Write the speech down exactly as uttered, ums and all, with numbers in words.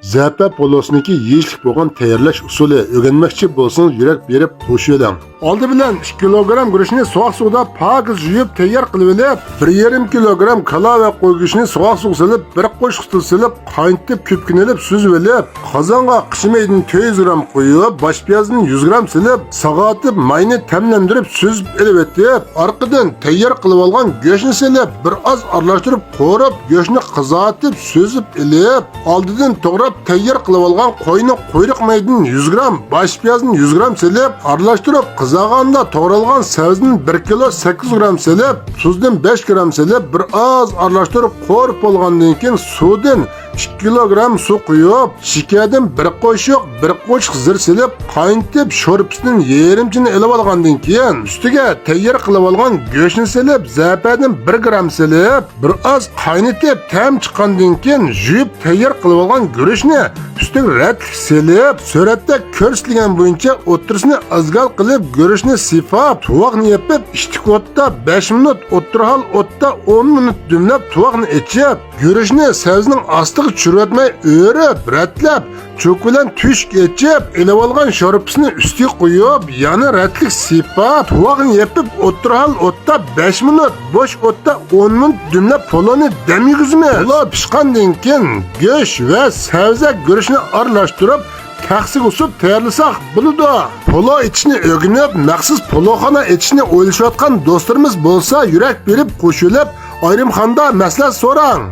زەپە پولوسىنىڭكى يېيىشلىك بولغان تەييارلاش ئۇسۇلى. ئۆگەنمەكچى بولسىڭىز، يۈرەك بېرىپ قوشۇۋېلىڭ. ئالدى بىلەن ئىككى كىلوگرام گۈرۈچنى سوغۇق سۇدا پاكىز يۇيۇپ تەييار قىلىۋېلىپ، بىر يېرىم كىلوگرام كالا ۋە قوي گۆشىنى سوغۇق سۇغا سېلىپ، بىر قوشۇق تۇز سېلىپ، قاينىتىپ كۆپۈكىنى ئېلىپ سۈزۈۋېلىپ، قازانغا قىشمايدىن تۆت يۈز گرام قويۇپ، باش پىيازدىن يۈز گرام سېلىپ، ساغارتىپ ماينى تەملەندۈرۈپ سۈزۈپ ئېلىۋېتىپ، ئارقىدىن تەييار قىلىۋالغان گۆشنى سېلىپ، بىر ئاز ئارىلاشتۇرۇپ قورۇپ، گۆشنى قىزارتىپ سۈزۈپ ئېلىپ، ئالدىدىن توغراپ تەييار قىلىۋالغان قوينى قۇيرۇق مايدىن يۈز گرام، باش پىيازدىن يۈز گرام سېلىپ، ئارىلاشتۇرۇپ قىزارغاندا توغرالغان سەۋزىدىن بىر كىلو سەككىز گرام سېلىپ، تۇزدىن بەش گرام سېلىپ، بىر ئاز ئارىلاشتۇرۇپ قورۇپ بولغاندىن كېيىن سۇدىن ئىككى كىلوگرام سۇ قۇيۇپ، شېكەردىن بىر قوشۇق، بىر قوشۇق زىر سېلىپ، قاينىتىپ، شورپىسىدىن يېرىمچىنى ئېلىۋالغاندىن كېيىن، ئۈستىگە تەييار قىلىۋالغان گۆشنى سېلىپ، زەپەدىن بىر گرام سېلىپ، بىر ئاز قاينىتىپ، تەم چىققاندىن كېيىن، يۇيۇپ تەييار قىلىۋالغان گۈرۈچنى ئۈستىگە رەتلىك سېلىپ، سۈرەتتە كۆرسىتىلگەن بويىچە ئوتتۇرىسىنى ئازگال قىلىپ، گۈرۈچنى سىيپاپ، تۇۋاقنى يېپىپ، ئىشتىك ئوتتا بەش مىنۇت، ئوتتۇرا ھال ئوتتا ئون مىنۇت دۈملەپ، تۇۋاقنى ئېچىپ، گۈرۈچنى سەۋزىنىڭ ئاستىغا چۈشۈرۈۋەتمەي ئۆرۈپ، رەتلەپ، چوكا بىلەن تۆشۈك ئېچىپ، ئېلىۋالغان شورپىسىنى ئۈستىگە قۇيۇپ، يەنە رەتلىك سىيپاپ، تۇۋاقنى يېپىپ، ئوتتۇرا ھال ئوتتا بەش مىنۇت، بوش ئوتتا ئون مىنۇت دۈملەپ پولونى دەم يېگۈزىمىز. پولو پىشقاندىن كېيىن، گۆش ۋە سەۋزە گۈرۈچنى ئارىلاشتۇرۇپ، تەخسىگە ئۇسۇپ تەييارلىساق بولىدۇ. پولو ئېچىشنى ئۆگىنىپ، مەخسۇس پولوخانا ئېچىشنى ئويلىشىۋاتقان دوستلىرىمىز بولسا، يۈرەك بېرىپ قوشۇلۇپ، ئايرىمخانىدا مەسلىھەت سوراڭ.